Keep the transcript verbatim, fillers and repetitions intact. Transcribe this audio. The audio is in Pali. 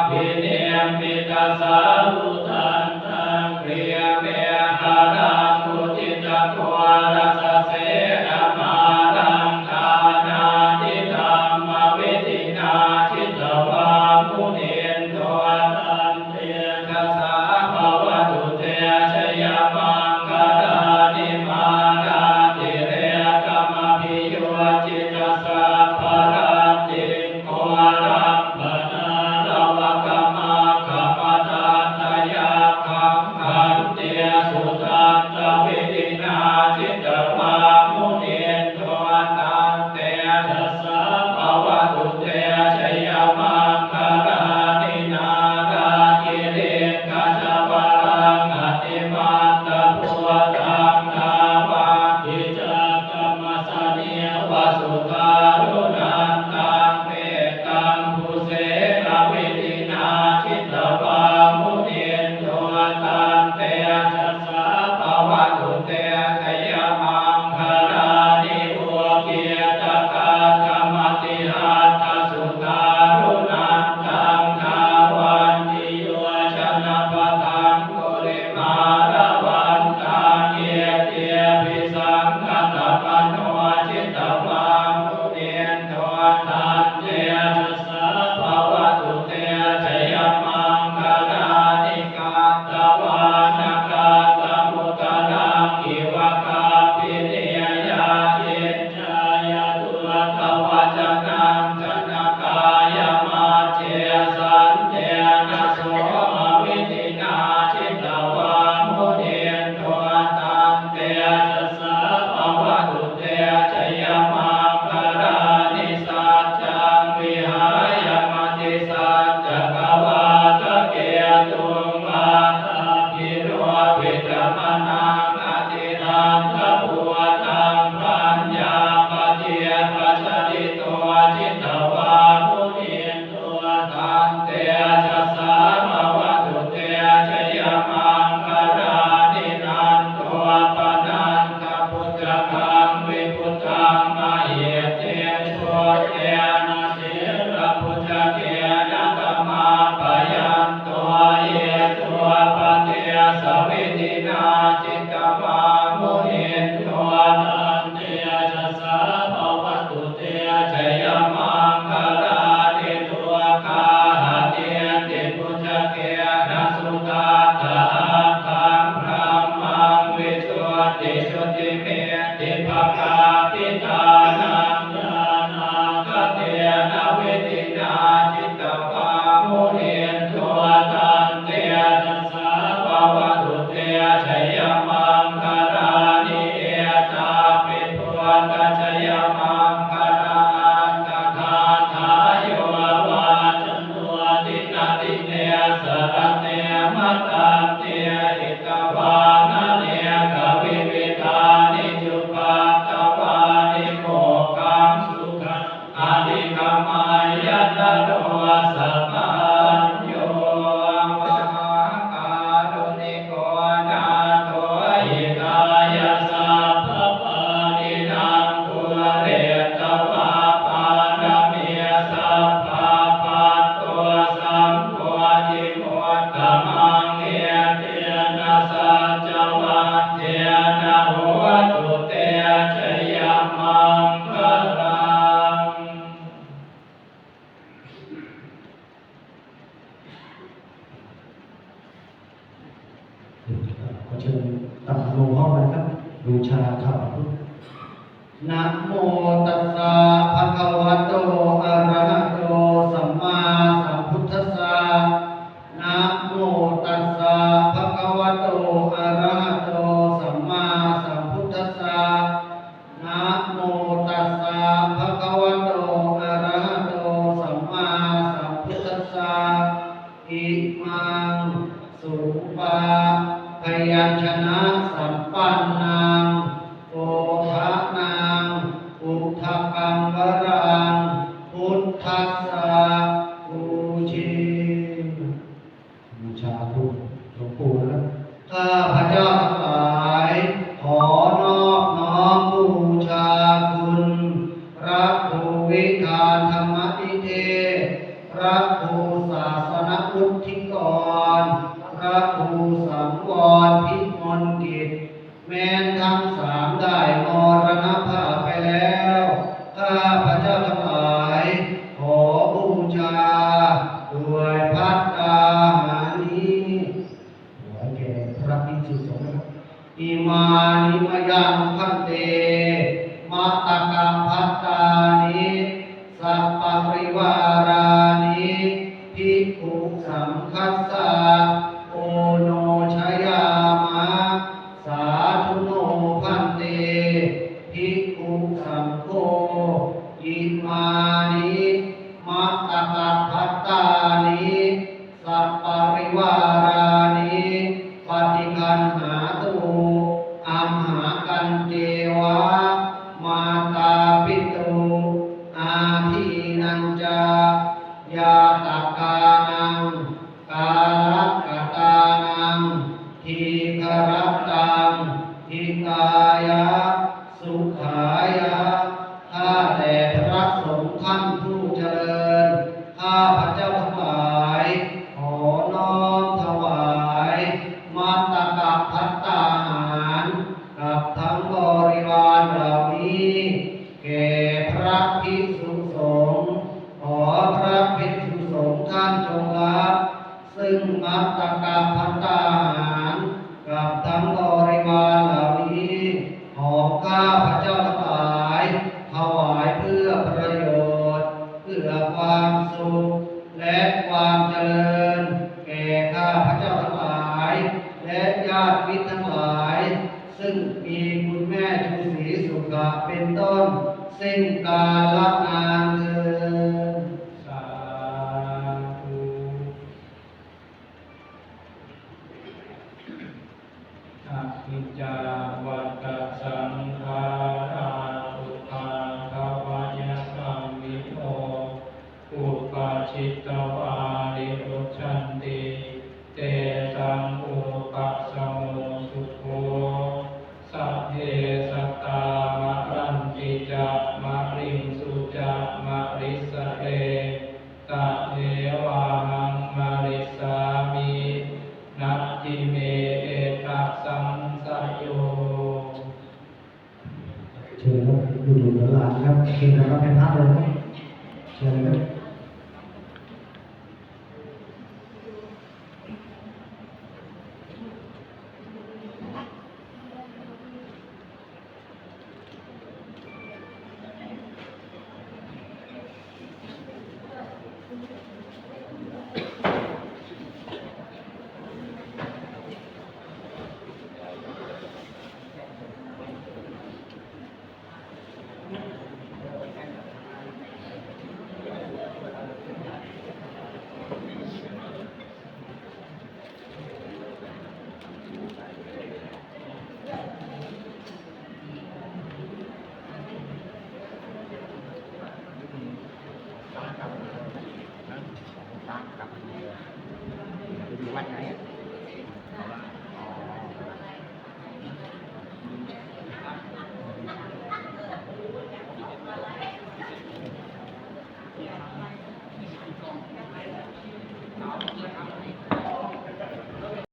Abhinimmitasāvudhantaṃ grīmekhalaṃ uditaghorasasenamāraṃ dānādidhammavidhinā jitavā munindo tantejasā bhavatu te jayamaṅgalāni. Mārātirekamabhiyujjhitasabbarattiṃ ghorampanāḷavakamakkhamathaddhayakkhaṃ khantīsudantavidhinā jitavā munindo tantejasā bhavatu te jayamaṅgalāni. Nāḷāgiriṃ gajavaraṃ atimattabhūtaṃ dāvaggicakkamasanīva sudāruṇantaṃ mettambusekavidhinā jitavā munindo tantejasā bhavatu te jayamaṅgalāni. Ukkhittakhaggamatihatthasudāruṇantaṃ dhāvantiyojanapathaṅgulimālavantaṃ iddhībhisaṅkhatamano jitavā munindo tantejasā bhavatu te jayamaṅgalāni. Katvāna kaṭṭhamudaraṃ iva gabbhinīyā ciñcāya duṭṭhavacanaṃ janakāyamajjhe santena somavidhinā jitavā munindo tantejasā bhavatu te jayamaṅgalāni. Saccaṃ vihāya matisaccakavādaketuṃ vādābhiropitamanaṃ atiandhabhūtaṃ paññāpadīpajalito jitavā munindo tantejasā bhavatu te jayamaṅgalāni. Nandopanandabhujagaṃ vibudhaṃ mahiddhiṃ puttena therabhujagena damāpayanto iddhūpadesavidhinā jitavā munindo tantejasā bhavatu te jayamaṅgalāni. Duggāhadiṭṭhibhujagena sudaṭṭhahatthaṃ brahmaṃ visuddhijutimiddhibakābhidhānaṃ ñāṇāgadena vidhinā jitavā munindo tantejasā bhavatu te jayamaṅgalāni. Etāpi buddhajayamaṅgalaaṭṭhagāthā yo vācano dinadine sarate matandī hitvānanekavividhāni cupaddavāni mokkhaṃ sukhaṃ adhigameyya naro sapañño. Mahākāruṇiko nātho hitāya sabbapāṇinaṃ pūretvā pāramī sabbā patto sambodhimuttamaṃ etena saccavajjena hotu te jayamaṅgalaṃ. ขอเชิญตามลงห้องนะครับ บูชาข่าวพุทธ Namo tassa bhagavato arahato sammāsambuddhassa. Namo tassa bhagavato arahato sammāsambuddhassa. Namo tassa bhagavato arahato sammāsambuddhassa. Imaṃ sūpabyañjanasampannaṃ odanaṃ udakaṃ varaṃ buddhassa pūjema. บูชาคุณหลวงปู่นะครับ ข้าพเจ้าทั้งหลาย ขอนอบน้อมบูชาคุณ พระครูวิชาญธรรมนิเทศ พระครูศาสน Bhante, matakabhattāni saparivārāni bhikkhusaṅghassa oṇojayāma. Sādhu no bhante, bhikkhusaṅgho imāni matakabhattāni saparivārāni paṭiggaṇhātu amhākañceva mātāpituādīnañca ñātakānaṃ kālakatānaṃ dīgharattaṃ hitāya sukhāya. ข้าแต่พระสงฆ์ท่านผู้เจริญ ข้าพระเจ้าทั้งหลาย ขอน้อมถวาย มัตตกภัตตาหาร กับทั้งบริวารเหล่านี้ แก่พระภิกษุสงฆ์ ขอพระภิกษุสงฆ์ท่านจงรับ ซึ่งมัตตกภัตตาหาร กับทั้งบริวารเหล่านี้ ของข้าพระเจ้าทั้งหลาย ถวายเพื่อประโยชน์ เพื่อความสุข และความเจริญ แก่ข้าพระเจ้าทั้งหลาย และญาติมิตรทั้งหลาย ซึ่งมีคุณแม่ชูศรีสุขะเป็นต้น สิ้นกาลนานเทอญ สาธุ Aniccā vata saṅkhārā, uppādavayadhammino, uppajjitvā nirujjhanti, tesaṃ vūpasamo sukho. Sabbe sattā maranti ca, mariṃsu ca marissare, tathevāhaṃ marissāmi, natthi me ettha saṃsayo. เชิญครับ ลูกๆ หลานๆ ครับ เชิญนะครับ ให้พระเลยครับ เชิญเลยครับ